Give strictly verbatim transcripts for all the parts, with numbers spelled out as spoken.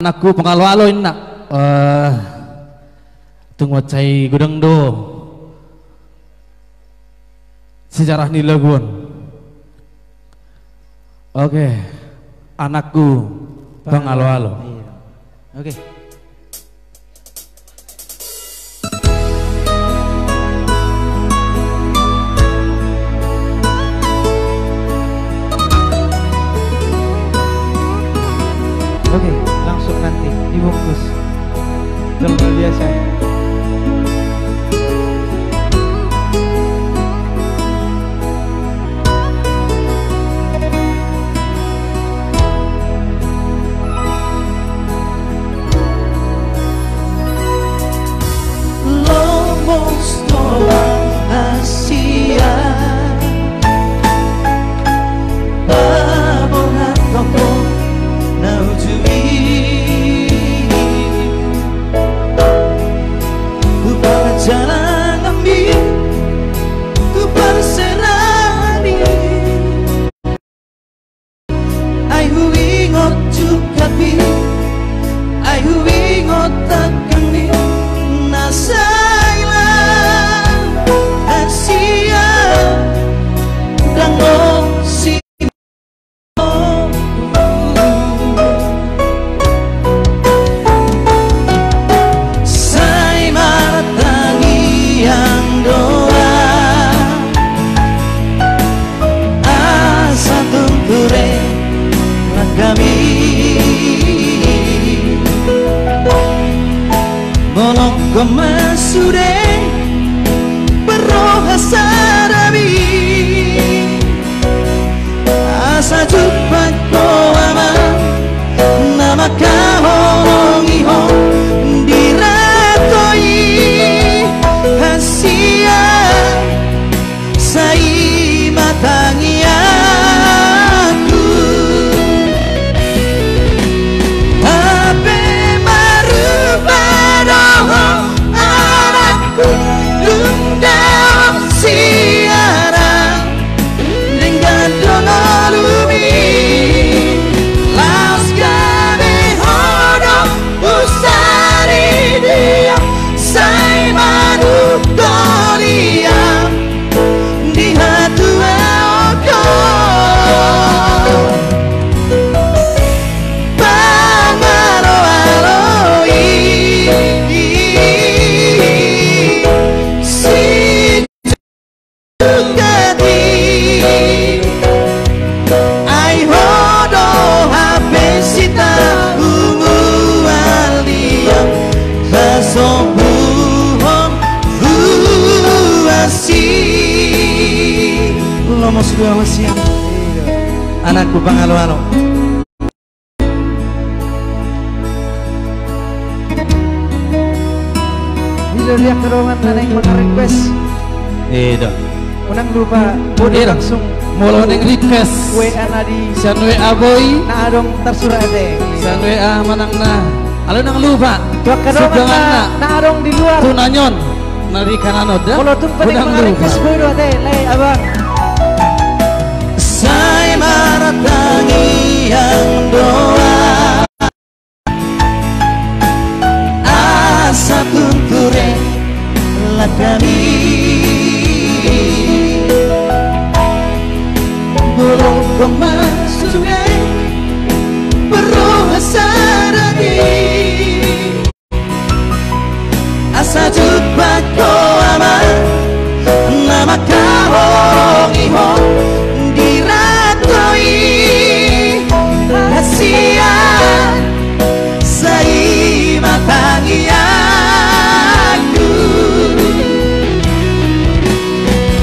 Anakku pangaloalo inna. Eh, tung mansai godang do sejarah ni lagu on. Oke, anakku pangaloalo. Iya. Oke. Oke, langsung nanti dibungkus. Luar biasa. Lomo sitoa hasian, paborhat ho na uju i. Tu parjalananmi, tu parseranmi. Ai huingot jugami, ai huingot tangkangmi na sailang hasian, dang olo si Sai martangiang do ahu, asa tung ture langkami. Molo gomma sude parroha sadami, asa jumpang ho ama na mangkaholongi ho di rato i. Hasian, sai ma tangiangku. Hape marrupa do ho anakku, dung dao siaran, denggan do ngolumi. Laos gabe ho do husaridia, sai manungkoliam di hatuaon do. Pangaloalo i, si Sukati. Ai ho do hape sitahu mual dia, hasombuhon huasi. Lomo sitahu mual dia. Anakku pangaloalo. Di do dia angka dongan na naeng mangarequest. Ida. Unang lupa, bodi langsung. Molo naeng request. W A na di sian W A boi. Na adong tarsurat ate. Sian W A manang na. Alai unang lupa. Tu angka dongan na, na adong di luar. Tu na nion. Na di kanan on da. Molo tung paling mangarequest boi do ate, lae abang. Sai martangiang do ahu, asa tung ture langkami. Molo gomma sude parroha sadami, asa jumpang ho ama na mangkaholongi ho di rato i. Hasian, sai ma tangiangku.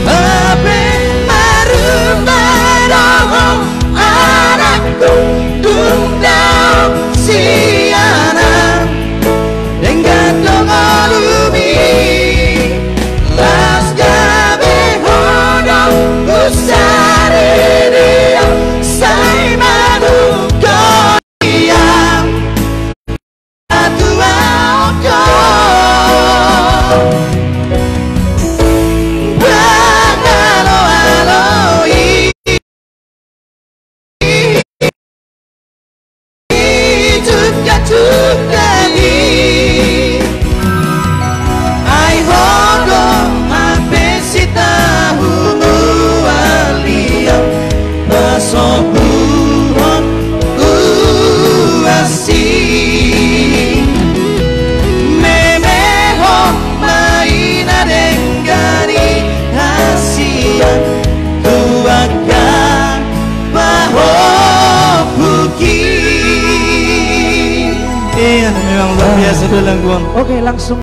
Hape marrupa do ho anakku, dung dao siaran, denggan do ngolumi. Oke, langsung.